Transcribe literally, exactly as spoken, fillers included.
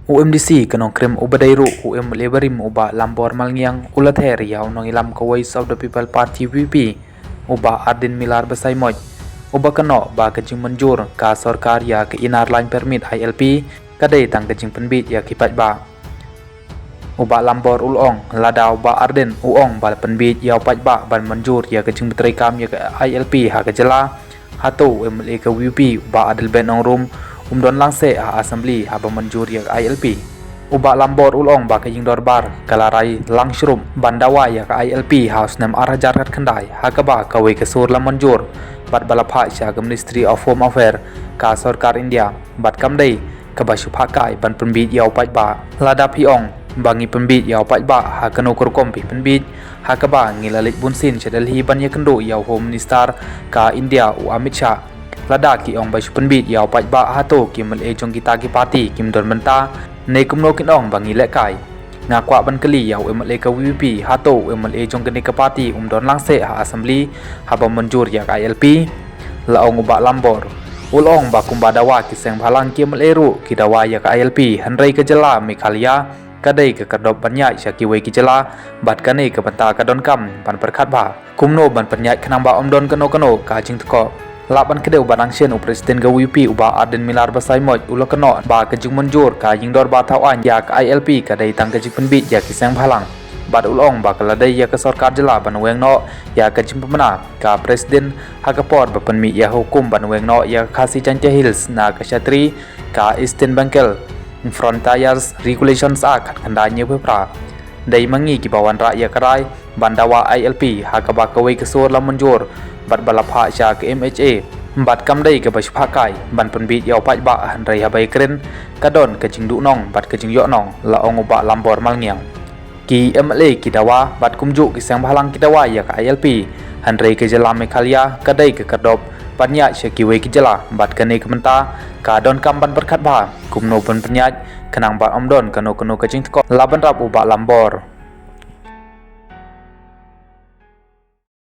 U MDC ka Nongkrem uba dei ruh u MLA barim u Bah Lambor Malngiang u la ther ïa u nongïalam ka Voice of the People Party VPP u Bah Ardent Miller Basaiawmoit uba kynnoh ba ka jingmynjur ka sorkar ïa ka Inner Line Permit ILP ka dei tang ka jingpynbiej ïa ki paidbah. U Bah Lambor u la ong lada u Bah Ardent u ong ba la pynbiej ïa u paidbah ban mynjur ïa ka jingpyntreikam ïa ka ILP ha ka jylla, hato u MLA ka VPP u Bah Adelbert Nongrum um don lang seh ha Assembly haba mynjur ïa ka ILP. U Bah Lambor u la ong ba ka ïing dorbar ka la rai lang shrum ban dawa ïa ka ILP ha u snem ar hajar khatkhyndai ha kaba kawei ka sur la mynjur bad ba la phah sha ka Ministry of Home Affairs ka sorkar India bad kam dei kaba shu phah kai ban pynbiej ïa u paidbah. Lada phi ong ba ngi pynbiej ïa u paidbah, ha kano ka rukom phi pynbiej? Ha kaba ngi la leit bunsien sha Delhi ban ïakynduh ïa u Home Minister ka India u Amit Shah. Lada ki ong ba shu pynbiej ïa u paidbah, hato ki MLA jong kita ki party kim don bynta? Ne kumno kin ong ba ngi lehkai? Nga kwah ban kylli ïa u MLA ka VPP, hato u MLA jong kane ka party um don lang seh ha Assembly haba mynjur ïa ka ILP? La ong u Bah Lambor. U la ong ba kumba dawa ki seng bhalang, ki MLA ruh ki dawa ïa ka ILP, hynrei ka jylla Meghalaya ka dei ka khyrdop ban ïaid sha kiwei ki jylla bad kane ka bynta ka donkam ban pyrkhat bha kumno ban pynïaid khnang ba ym don kano kano ka jingtkoh. Lah ban kdew ba dang shen u President ka VPP u Bah Ardent Miller Basaiawmoit u la kynnoh ba ka jingmynjur ka ïing dorbar thaw aiñ ïa ka ILP ka dei tang ka jingpynbiej ïa ki seng bhalang. Bad u la ong ba ka la dei ïa ka sorkar jylla ban weng noh ïa ka jingpynbna ka President ha ka por ba pynmih ïa ka hukum ban weng noh ïa ka Khasi Jaintia Hills na ka Shatri ka Eastern Bengal Frontiers Regulations Act khatkhyndai hynñiewphew phra. Dei ma ngi kiba wanrah ïa ka rai ban dawa ILP ha kaba kawei ka sur la mynjur bad ba la phah sha ka MHA bad kam dei kaba shu phah kai ban pynbiej ïa u paidbah, hynrei haba ïakren ka don ka jingduhnong bad ka jingïohnong, la ong u Bah Lambor Malngiang. Ki MLA ki dawa bad kumjuh ki seng bhalang ki dawa ïa ka ILP, hynrei ka jylla Meghalaya ka dei ka khyrdop ban ïaid sha kiwei ki jylla bad kane ka bynta ka donkam ban pyrkhat bha kumno ban pynïaid khnang ba ym don kano kano ka jingtkoh, la bynrap u Bah Lambor.